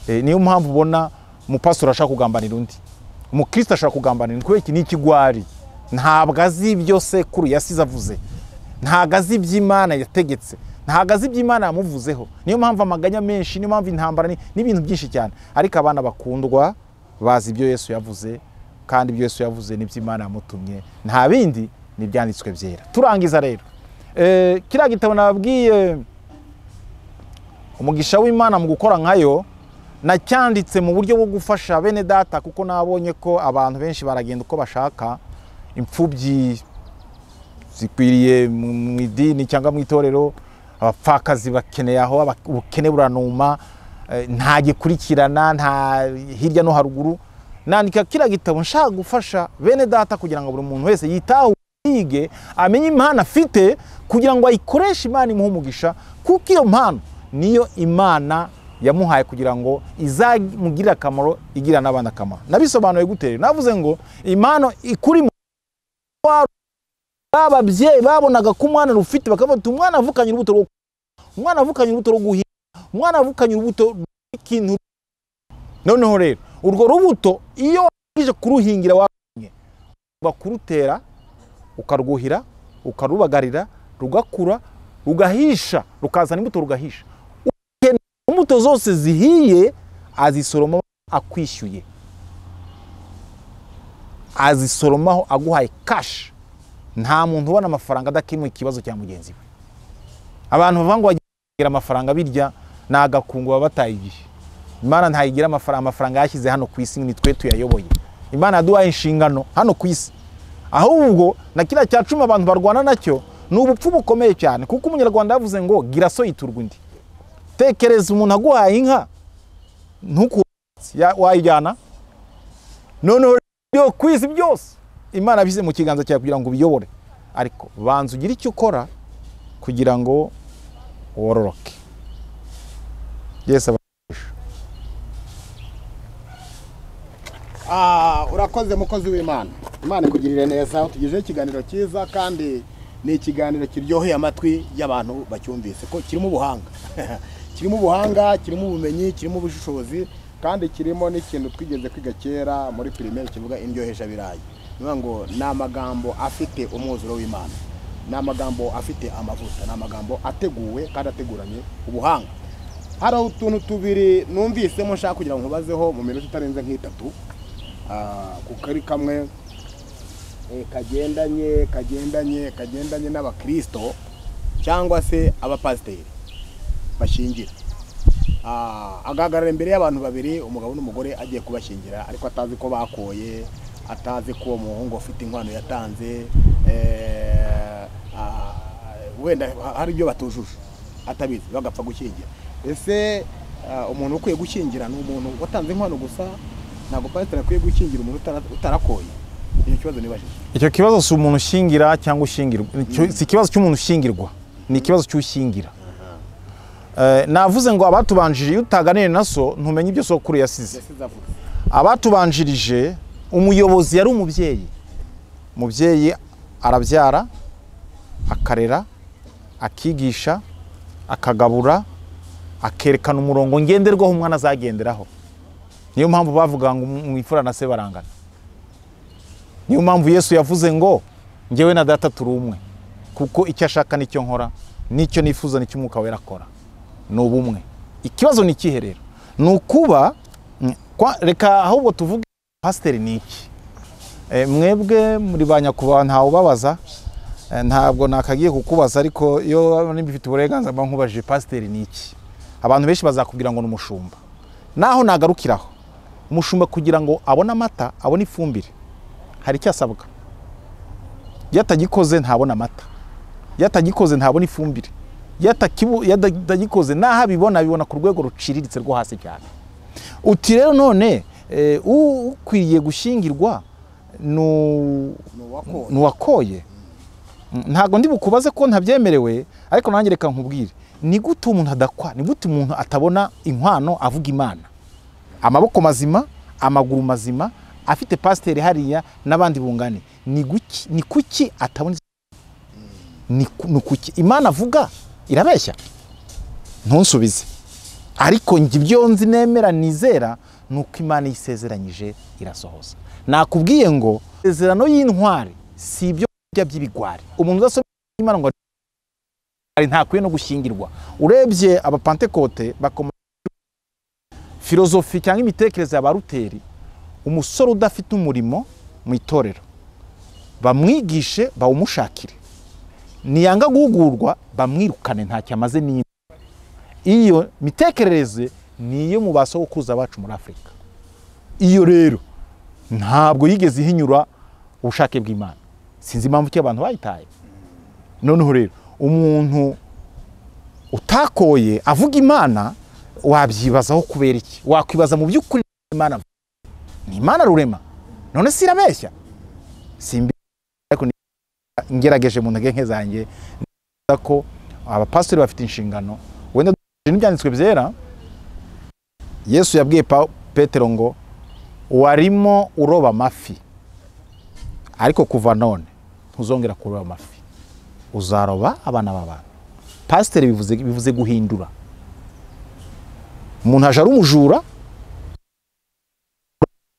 Niyo mpamvu ubona umupastor ashaka kugambanira undi, umukristo ashaka kugambanira undi, kubera iki? Ni ikigwari. Ntabwo azi ibyo sekuru yasize avuze, ntabwo azi iby'Imana yategetse, ntabwo azi iby'Imana yamuvuzeho. Niyo mpamvu amaganya menshi, niyo mpamvu intambara n'ibintu byinshi cyane. Ariko abana bakundwa bazi ibyo Yesu yavuze, kandi ibyo Yesu yavuze n'ibyo Imana yamutumye, nta bindi. n'ibyanditswe byera. Turangiza rero, kiriya gitabo nababwiye umugisha w'Imana mu gukora nkayo, nacyanditse mu buryo bwo gufasha bene data, kuko nabonye ko abantu benshi baragenda uko bashaka. Imfubyi zikwiriye mu idini cyangwa mu itorero, abapfakazi bakeneye aho, ubukene buranuma, nta gikurikirana, nta hirya no haruguru. Nandika kiriya gitabo nshaka gufasha bene data kugira ngo buri muntu wese yitaho, yige, amenye impano afite kugira ngo ayikoreshe Imana imuhe umugisha, kuko iyo mpano niyo Imana yamuhaye kugira ngo izamugirire akamaro, igira n'abandi akamaro. Nabisobanuye gute? Navuze ngo impano ikuri mu ababyeyi babonaga ko umwana rufite, bakavuga ati umwana avukanye urubuto, umwana avukanye urubuto rwo guhinga, umwana avukanye urubuto rw'ikintu. Noneho rero urwo rubuto iyo wangije kuruhingira wabonye, bakurutera, ukarwuhira, ukarubagarira, rugakura, rugahisha, rukazana imbuto, rugahisha. Imbuto zose zihiye azisoroma akwishyuye, azisoromaho aguhaye cash. Nta muntu ubona amafaranga adakemuye ikibazo cya mugenzi we. Abantu bavuga ngo bagira amafaranga birya ni agakungu, baba bataye igihe. Imana ntayigira amafaranga, amafaranga yashyize hano ku isi ni twe tuyayoboye. Imana yaduhaye inshingano hano ku isi. Ahubwo na kiriya cya cumi abantu barwana nacyo ni ubupfu bukomeye cyane, kuko umunyarwanda yavuze ngo gira so yiturwa undi. Tekereza umuntu aguhaye inka ntuku wayijyana, noneho ku isi byose Imana abishyize mu kiganza cyawe kugira ngo ubiyobore, ariko banza ugire icyo ukora kugira ngo wororoke. Yesu abagisha. Urakoze mukozi w'Imana. Imana ikugirire neza, utugejeho ikiganiro cyiza kandi ni ikiganiro kiryoheye amatwi y'abantu bacyumvise, ko kirimo ubuhanga. Kirimo ubuhanga, kirimo ubumenyi, kirimo ubushishozi, kandi kirimo n'ikintu twigeze kwiga kera muri primaire kivuga indyohesha birayi. Niyo ngo ni amagambo afite umwuzuro w'Imana, ni amagambo afite amavuta, ni amagambo ateguwe kandi ateguranye ubuhanga. Hari utuntu tubiri numvisemo nshaka kugira ngo nkubazeho mu minota itarenze nk'itatu, kuko ari kamwe kagendanye n'abakristo cyangwa se abapasiteri bashingira. Agahagarara imbere y'abantu babiri, umugabo n'umugore, agiye kubashingira, ariko atazi ko bakoye, atazi ko uwo muhungu afite inkwano yatanze, wenda hari ibyo batujuje atabizi, bagapfa gushyingira. Ese umuntu ukwiye gushyingira ni umuntu watanze inkwano gusa? Ntabwo pasiteri akwiye gushyingira umuntu utarakoye? Icyo kibazo nibajije. Icyo kibazo si umuntu ushyingira cyangwa ushyingirwa, si ikibazo cy'umuntu ushyingirwa, ni ikibazo cy'ushyingira. Navuze ngo abatubanjirije, iyo utaganiriye na so ntumenye ibyo sokuru yasize. Abatubanjirije, umuyobozi yari umubyeyi. Umubyeyi arabyara, akarera, akigisha, akagabura, akerekana umurongo ngenderwaho umwana azagenderaho. Niyo mpamvu bavuga ngo mwifura na se barangana. Niyo mpamvu Yesu yavuze ngo njyewe na data turi umwe, kuko icyo ashaka nicyo nkora, nicyo nifuza nicyo Umwuka Wera akora. Ni ubumwe. Ikibazo ni ikihe rero? Ni ukuba, reka ahubwo tuvuge pasiteri ni iki. Mwebwe muri ba nyakubahwa ntawe ubabaza, ntabwo nakagiye kukubaza, ariko iyo nibifite uburenganzira mba nkubajije pasiteri ni iki. Abantu benshi bazakubwira ngo ni umushumba. Naho nagarukiraho, umushumba kugira ngo abone amata, abone ifumbire, hari icyo asabwa. Iyo atagikoze ntabona amata, iyo atagikoze ntabona ifumbire, iyo atagikoze naho abibona, abibona ku rwego ruciriritse rwo hasi cyane. Uti rero none ukwiriye gushyingirwa nuwakoye. Ntabwo ndi bukubaze ko ntabyemerewe, ariko nanjye reka nkubwire, ni gute umuntu adakwa, ni gute umuntu atabona inkwano avuga Imana? Amaboko mazima, amaguru mazima, afite pasiteri hariya n'abandi bungane, ni kuki atabona? Ni kuki Imana avuga irabeshya? Ntunsubize, ariko njye ibyo nzi nemera nizera nuko Imana isezeranyije irasohoza. Nakubwiye ngo isezerano y'intwari si ibyo kurya by'ibigwari. Umuntu udasoma Imana ngo ntakwiye no gushyingirwa. Urebye abapantekote bakoma filozofi cyangwa imitekerereze ya ba Luteri, umusore udafite umurimo mu itorero Bamwigishe, bawumushakire. Niyanga guhugurwa, bamwirukane, ntacyo amaze. Ni iyo mitekerereze niyo mu basogokuruza bacu muri Afurika. Iyo rero ntabwo yigeze ihinyura ubushake bw'Imana. Sinzi impamvu ki abantu bayitaye. Noneho rero umuntu utakoye avuga Imana, wabyibazaho kubera iki? Wakwibaza mu by'ukuri Imana ni Imana rurema, none si irabeshya? Simbi, ariko ngerageje mu ntege nke zanjye ko abapasiteri bafite inshingano. Wenda n'ibyanditswe byera, Yesu yabwiye Petero ngo warimo uroba amafi, ariko kuva none ntuzongera kuroba amafi, uzaroba abana b'abantu. Pasiteri bivuze guhindura. Umuntu aje ari umujura,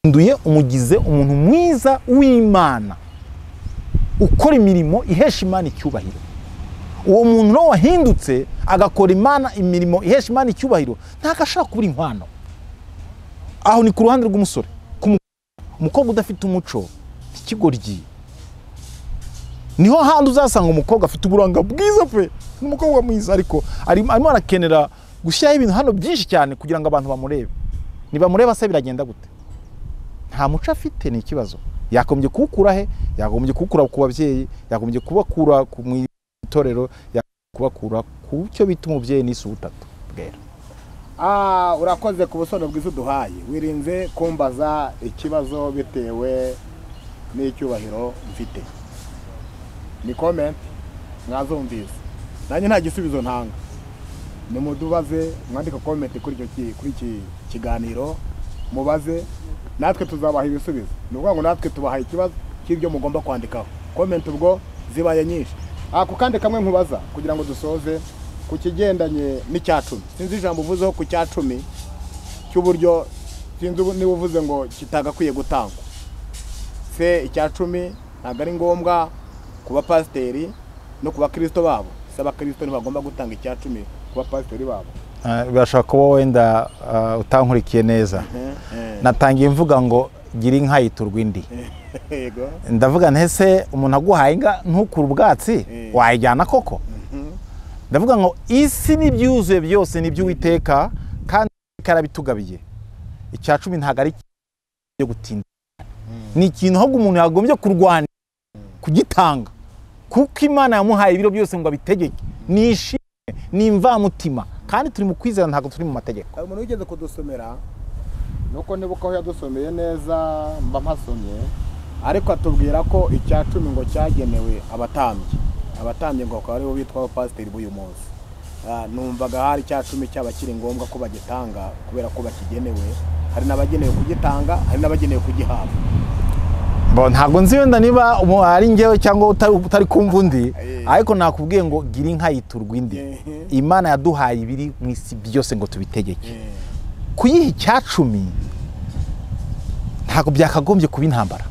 uhinduye umugize umuntu mwiza w'Imana, ukora imirimo ihesha Imana icyubahiro. Uwo muntu no wahindutse agakora Imana imirimo ihesha Imana icyubahiro, ntabwo ashobora kubura inkwano. Aho ni ku ruhande rw'umusore. Umukobwa udafite umuco ikigoryi, niho handi uzasanga umukobwa afite uburanga bwiza pe, ni umukobwa mwiza, ariko arimo arakenera gushyiraho ibintu hano byinshi cyane kugira ngo abantu bamurebe. Nibamureba se biragenda gute? Nta muco afite, ni ikibazo. Yagombye kuwukura he? Yagombye kuwukura ku babyeyi, yagombye kubakura mu itorero, yagombye kubakura ku cyo bita umubyeyi n'isi ubutatu bwera. Urakoze ku busobanuro bwiza uduhaye. Wirinze kumbaza ikibazo bitewe n'icyubahiro mfite. Ni comment mwazumvise, nanjye nta gisubizo ntanga. Nimudubaze, mwandika comment kuri iki kiganiro, mubaze, natwe tuzabaha ibisubizo. Ni ukuvuga ngo natwe tubaha ikibazo cy'ibyo mugomba kwandikaho. Comment ubwo zibaye nyinshi. Ako kandi kamwe nkubaza kugira ngo dusoze ku kigendanye n'icya cumi. Sinzi ijambo uvuzeho ku cya cumi cy'uburyo, sinzi niba uvuze ngo kitagakwiye gutangwa. Se icya cumi ntabwo ari ngombwa ku bapasiteri no ku bakristo babo? Se abakristo ntibagomba gutanga icya cumi ku bapasiteri babo? Birashobora kuba wenda utankurikiye neza. Natangiye mvuga ngo gira inka yiturwa indi. Ndavuga ntese umuntu aguhaye inka ntukure ubwatsi, wayijyana koko? Ndavuga ngo isi n'ibyuzuye byose ni iby'Uwiteka, kandi karabitugabiye. Icya cumi ntabwo ari cyo gutinda, ni ikintu ahubwo umuntu yagombye kurwana kugitanga, kuko Imana yamuhaye ibiro byose ngo abitegeke. Ni ishimwe, ni imvamutima, kandi turi mu kwizera, ntabwo turi mu mategeko. Hari umuntu wigeze kudusomera, nuko nibuka aho yadusomeye neza mba mpasomye, ariko atubwira ko icya cumi ngo cyagenewe abatambyi. Abatambyi ngo bakaba aribo bitwa abapasiteri b'uyu munsi. Numvaga hari icya cumi cyaba kiri ngombwa ko bagitanga kubera ko bakigenewe. Hari n'abagenewe kugitanga, hari n'abagenewe kugihabwa. Ntabwo nzi wenda niba ari njyewe cyangwa utari kumva undi, ariko nakubwiye ngo gira inka yiturwa indi. Imana yaduhaye ibiri mu isi byose ngo tubitegeke. Kuyiha icya cumi ntabwo byakagombye kuba intambara,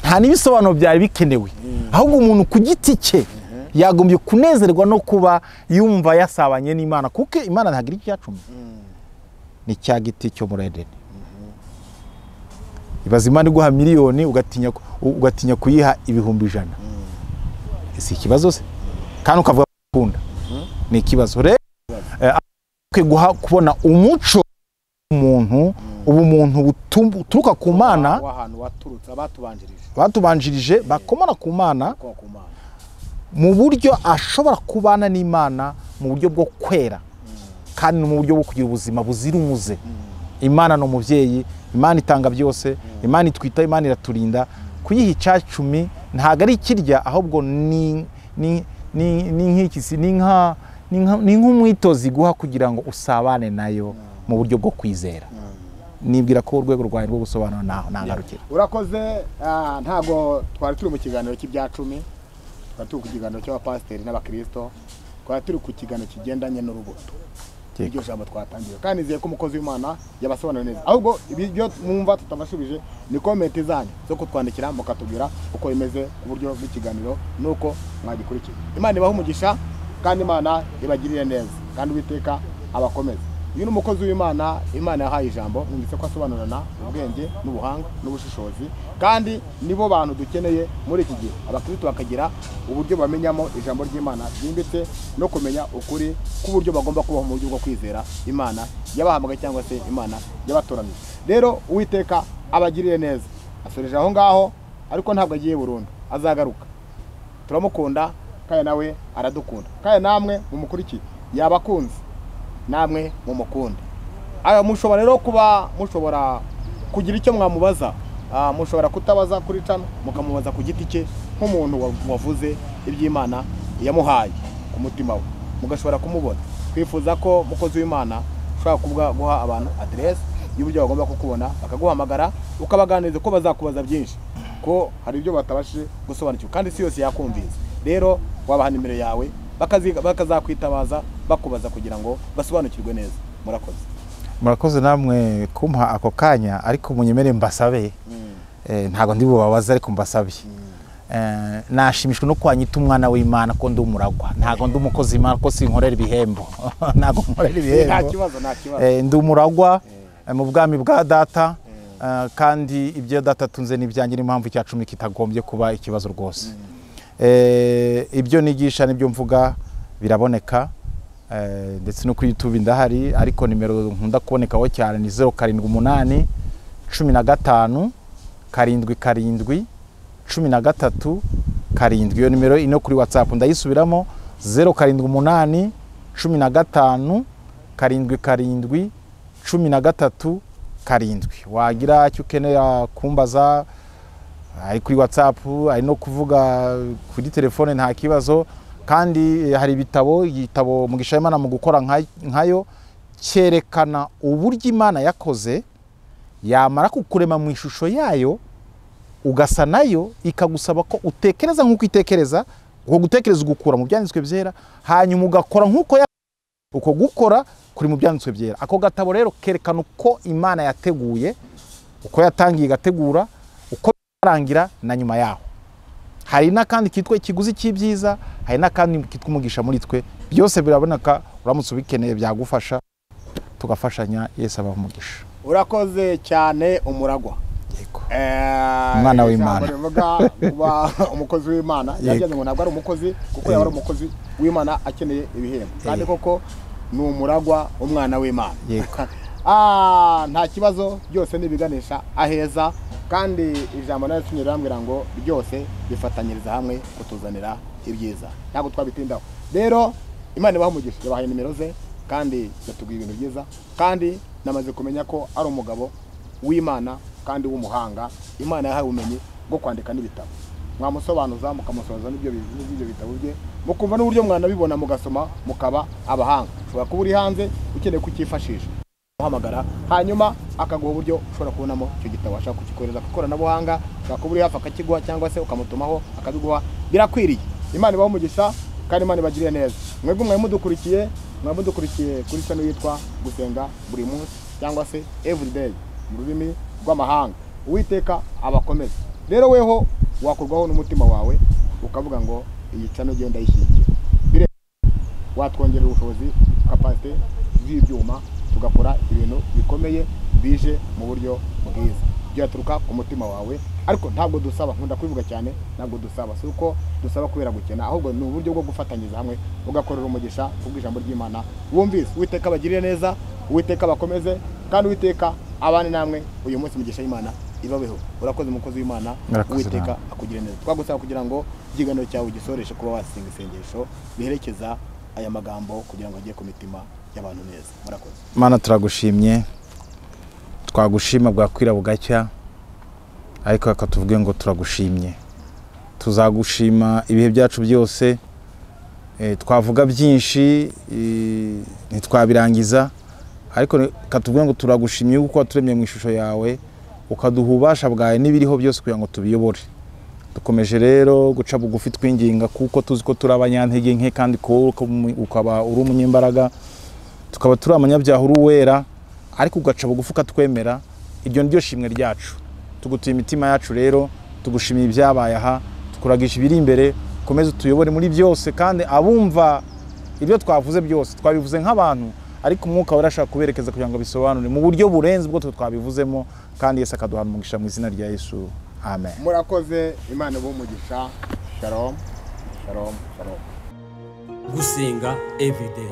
nta n'ibisobanuro byari bikenewe. Ahubwo umuntu ku giti cye yagombye kunezerwa no kuba yumva yasabanye n'Imana, kuko Imana ntagira icya cumi. Ni cya giti cyo muri Edeni. Ibaza Imana iguha miliyoni ugatinya kuyiha 100,000. Si ikibazo se? Kandi ukavuga ukunda, ni ikibazo. Rero guha kubona umuco umuntu, ubumuntu buturuka ku Mana, batubanjirije bakomora ku Mana, mu buryo ashobora kubana n'Imana mu buryo bwo kwera, kandi mu buryo bwo kugira ubuzima buzira umuze. Imana ni umubyeyi, Imana itanga byose, Imana itwita, Imana iraturinda. Kuyiha icya cumi ntabwo ari ikirya, ahubwo ni nk'iki, ni nk'umwitozo iguha kugira ngo usabane nayo mu buryo bwo kwizera. Nibwira ko urwego rwawe rwo gusobanura naho ntangarukira. Urakoze. Ntabwo twari turi mu kiganiro cy'ibya cumi, twari turi ku kiganiro cy'abapasiteri n'abakristo, twari turi ku kiganiro kigendanye n'urubuto. Iryo jambo twatangiye, kandi nizeye ko umukozi w'Imana yabasobanuriye neza. Ahubwo ibyo mwumva tutabashubije ni comment zanyu zo kutwandikira mukatubwira uko bimeze ku buryo bw'ikiganiro nuko mwagikurikiye. Imana ibahe umugisha, kandi Imana ibagirire neza, kandi Uwiteka abakomeze. Uyu ni umukozi w'Imana, Imana yahaye ijambo, mwumvise ko asobanurana ubwenge n'ubuhanga n'ubushishozi, kandi nibo bantu dukeneye muri iki gihe. Abakristo bakagira uburyo bamenyamo ijambo ry'Imana ryimbitse no kumenya ukuri k'uburyo bagomba kubaho mu buryo bwo kwizera Imana yabahamagaye cyangwa se Imana yabatoranije. Rero Uwiteka abagirire neza. Asoreje aho ngaho, ariko ntabwo agiye burundu, azagaruka. Turamukunda kandi nawe aradukunda, kandi namwe mumukurikiye yabakunze, namwe mumukunde. Aya mushobora rero kuba mushobora kugira icyo mwamubaza, mushobora kutabaza kuri cano, mukamubaza ku giti cye nk'umuntu wavuze iby'Imana yamuhaye ku mutima we, mugashobora kumubona. Twifuza ko mukozi w'Imana ushobora guha abantu address y'uburyo bagomba kukubona, bakaguhamagara ukabaganiriza ko bazakubaza byinshi, ko hari ibyo batabashije gusobanukirwa kandi si yose yakumvise. Rero wabaha nimero yawe bakazakwitabaza bakubaza kugira ngo basobanukirwe neza. Murakoze. Murakoze namwe kumpa ako kanya, ariko munyemere mbasabe. Ntago ndi bubabaze ariko mbasabe. Nashimishwe no kwanyita umwana w'Imana ko ndi umuragwa. Ntago ndi umukozi w'Imana ko sinkorera ibihembo. Ntago nkorera ibihembo. Nta kibazo, nta kibazo. Ndi umuragwa mu bwami bwa data, kandi ibyo data atunze n'ibyanjye, n'impamvu icya 10 kitagombye kuba ikibazo rwose. Ibyo nigisha n'ibyo mvuga biraboneka, ndetse no kuri YouTube ndahari, ariko nimero nkunda kubonekaho cyane ni 078 15 77 13 7. Iyo nimero ino kuri WhatsApp ndayisubiramo, 078 15 77 13 7. Wagira icyo ukenera kumbaza ari kuri WhatsApp, ari no kuvuga kuri telefone, nta kibazo. Kandi hari ibitabo, igitabo Mugisha w'Imana mu gukora nkayo cyerekana uburyo Imana yakoze, yamara kukurema mu ishusho yayo ugasa nayo, ikagusaba ko utekereza nk'uko itekereza, uko gutekereza ugukura mu byanditswe byera, hanyuma ugakora nk'uko uko gukora kuri mu byanditswe byera. Ako gatabo rero kerekana uko Imana yateguye, uko yatangiye igategura, uko arangira na nyuma yaho. Hari n'akandi kitwa ikiguzi cy'ibyiza, hari n'akandi kitwa umugisha muri twe. Byose biraboneka, uramutse ubikeneye byagufasha, tugafashanya. Yesu abahe umugisha. Urakoze cyane umuragwa. Yego. Umwana w'Imana. Rivuga kuba umukozi w'Imana, yagize ngo ntabwo ari umukozi, kuko yaba ari umukozi w'Imana akeneye ibihembo. Kandi koko ni umuragwa umwana w'Imana. Yego. Nta kibazo, byose nibiganisha aheza. Kandi ijambo nayo tunyirambwira ngo byose bifatanyiriza hamwe kutuzanira ibyiza, ntabwo twabitindaho. Rero Imana ibahe umugisha, yabahaye nimero ze kandi yatubwiye ibintu byiza, kandi namaze kumenya ko ari umugabo w'Imana kandi w'umuhanga. Imana yahaye ubumenyi bwo kwandika n'ibitabo, mwamusobanuza mukamusobanuza n'ibyo bitabo bye, mukumva n'uburyo mwanabibona mugasoma mukaba abahanga. Ushobora kuba uri hanze ukeneye kucyifashisha, uhamagara hanyuma akaguha uburyo ushobora kubonamo icyo gitabo, ashaka kukikohereza ku ikoranabuhanga, ushobora kuba uri hafi akakiguha cyangwa se ukamutumaho akabiguha. Birakwiriye. Imana ibahe umugisha kandi Imana ibagirire neza. Mwebwe mwari mudukurikiye kuri channel yitwa Gusenga Buri Munsi cyangwa se Everyday mu rurimi rw'amahanga. Uwiteka abakomeze. Rero weho wakorwaho n'umutima wawe ukavuga ngo iyi channel ngiye ndayishyigikira, watwongerera ubushobozi, capacité z'ibyuma, tugakora ibintu bikomeye bije mu buryo bwiza, byaturuka ku mutima wawe. Ariko ntabwo dusaba, nkunda kubivuga cyane, ntabwo dusaba, si uko dusaba kubera gukena, ahubwo ni uburyo bwo gufatanyiriza hamwe ugakorera umugisha kubw'ijambo ry'Imana wumvise. Uwiteka abagirire neza, Uwiteka abakomeze, kandi Uwiteka abane namwe uyu munsi. Umugisha w'Imana ibabeho. Urakoze umukozi w'Imana, Uwiteka akugirire neza. Twagusaba kugira ngo ikiganiro cyawe ugisoreshe kuba wasenga isengesho biherekeza aya magambo kugira ngo ajye ku mitima y'abantu neza. Murakoze. Mana turagushimye, twagushima bwakwira bugacya, ariko reka tuvuge ngo turagushimye. Tuzagushima ibihe byacu byose. Twavuga byinshi ntitwabirangiza, ariko reka tuvuge ngo turagushimye kuko waturemye mu ishusho yawe, ukaduha ububasha bwawe n'ibiriho byose kugira ngo tubiyobore. Dukomeje rero guca bugufi twinginga, kuko tuzi ko turi abanyantege nke kandi ko ukaba uri umunyembaraga, tukaba turi abanyabyaha uri uwera, ariko ugaca bugufi ukatwemera. Iryo ni ryo shimwe ryacu. Tugutuye imitima yacu rero, tugushimiye ibyabaye aha, tukuragisha ibiri imbere, ukomeze utuyobore muri byose. Kandi abumva ibyo twavuze byose, twabivuze nk'abantu, Ariko Umwuka Wera ashaka kuberekeza kugira ngo bisobanure mu buryo burenze ubwo twe twabivuzemo, kandi Yesu akaduha umugisha mu izina rya Yesu. Amen. Murakoze, Imana ibahe umugisha. Shalom, shalom, shalom. Gusenga everyday,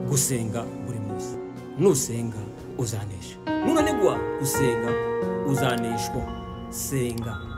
gusenga buri munsi. Nusenga uzanesha, nunanigwa gusenga uzaneshwa. Senga.